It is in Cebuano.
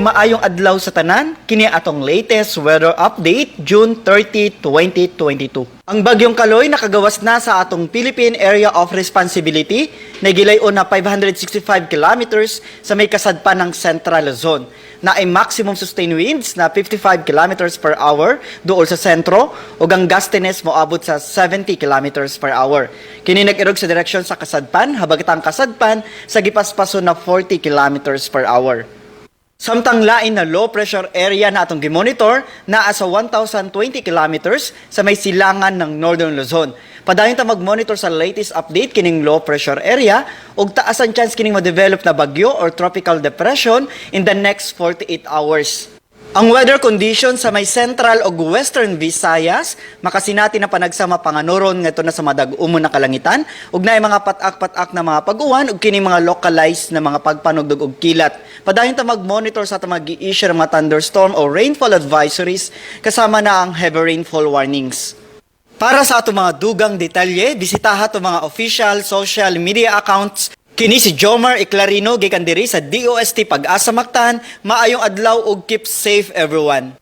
Maayong adlaw sa tanan, kini atong latest weather update June 30, 2022. Ang bagyong Kaloy nakagawas na sa atong Philippine Area of Responsibility na gilayon na 565 kilometers sa may kasadpan ng Central Luzon na ay maximum sustained winds na 55 kilometers per hour duol sa sentro ug ang gustiness moabot sa 70 kilometers per hour. Kini nag-irog sa direksyon sa kasadpan, habagtang kasadpan sa gipaspason na 40 kilometers per hour. Samtang lain na low pressure area na atong gimonitor naa sa 1,020 kilometers sa may silangan ng Northern Luzon. Padayon ta mag-monitor sa latest update kining low pressure area ug taas ang chance kining ma-develop na bagyo or tropical depression in the next 48 hours. Ang weather condition sa may central ug western Visayas makasinati na panagsama panganuron ngadto na sa madag-umon na kalangitan ug naay mga pat-ak-pat-ak na mga pag-uwan ug kini mga localized na mga pagpanugdog og kilat. Padayon ta mag-monitor sa atong mga gi-issue ng mga thunderstorm o rainfall advisories kasama na ang heavy rainfall warnings. Para sa atong mga dugang detalye, bisitaha atong mga official social media accounts. Kini si Jomar Eclarino gikan diri sa DOST Pag-asa Mactan. Maayong adlaw ug keep safe, everyone.